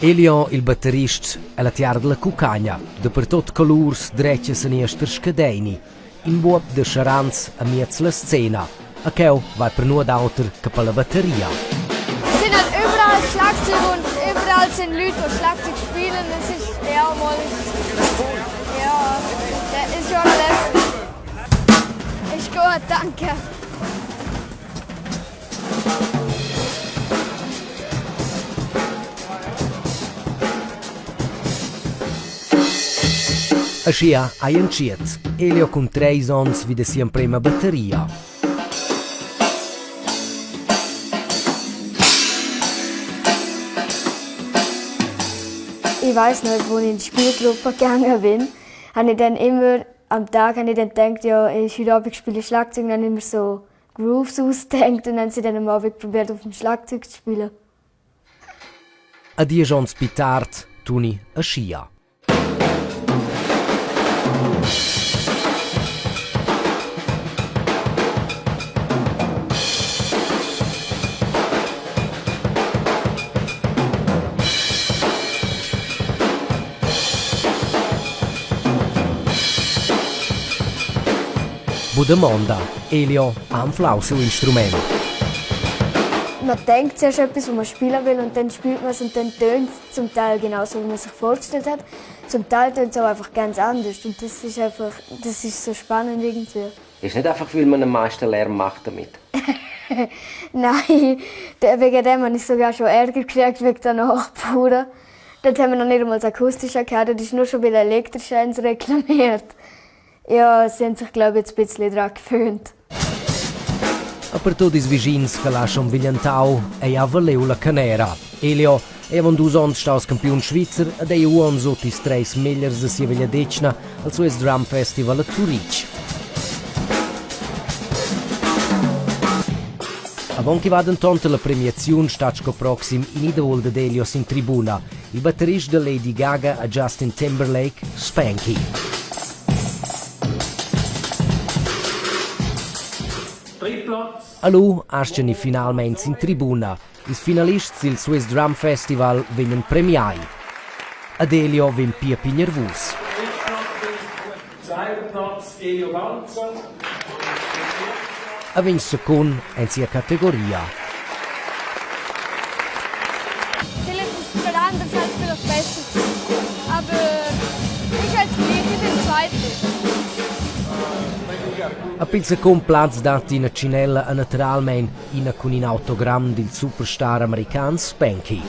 Elio, il batterist, è la tiara della cucagna, dappertut colors, drecce seniester scadeini, in buop de charanz a miez la scena, a cheu vai per nur d'auter che per la batteria. Es sind halt überall Schlagzeug und überall sind Leute, die Schlagzeug spielen. Das ist ja mal. Ja, das ist schon lässig. Ist gut, danke. Aschia hai enciet. Elio con 3 ons vide sia in prima batteria. Ich weiß noch, als ich in die Spielgruppe gegangen bin, habe ich dann immer am Tag gedacht, ja, heute Abend spiele ich Schlagzeug, und dann immer so Grooves ausgedacht und dann haben sie dann am Abend probiert, auf dem Schlagzeug zu spielen. A 10 ons più tard, tuni Aschia. Budamonda, Elio ha un flauso Instrument. Man denkt zuerst etwas, was man spielen will, und dann spielt man es und dann tönt es zum Teil genauso, wie man sich vorgestellt hat. Zum Teil tönt es auch einfach ganz anders und das ist so spannend irgendwie. Ist nicht einfach, weil man am meisten Lärm macht damit? Nein, wegen dem habe ich sogar schon Ärger gekriegt wegen der Nachbarn. Dort haben wir noch nicht einmal das Akustische gehabt, das ist nur schon bei der Elektrischen reklamiert. Ja, sie haben sich, glaube ich, jetzt ein bisschen daran gewöhnt. Per tutti i vicini che lasciano Vigliantau e a valeu la canera. Elio è un 2 ans staus campion svizzer ed è un sotto i 3 migliors de sia vegliadecna al suo drum festival a Zurich. Avon che vada intanto la premiazione stacco proxim in idol de Elios in tribuna, il batterista de Lady Gaga a Justin Timberlake, Spanky. Allo asceni finalmente in tribuna. I finalisti del Swiss Drum Festival vengono premiati. Ad Elio viene più nervoso. A vince secondo in sia categoria. Vielleicht ist der andere halt vielleicht besser. Aber ich als gleich, ich bin Zweite. A pil second plaz dat in Cinella a naturalmente in con in autogram del superstar american Spanky.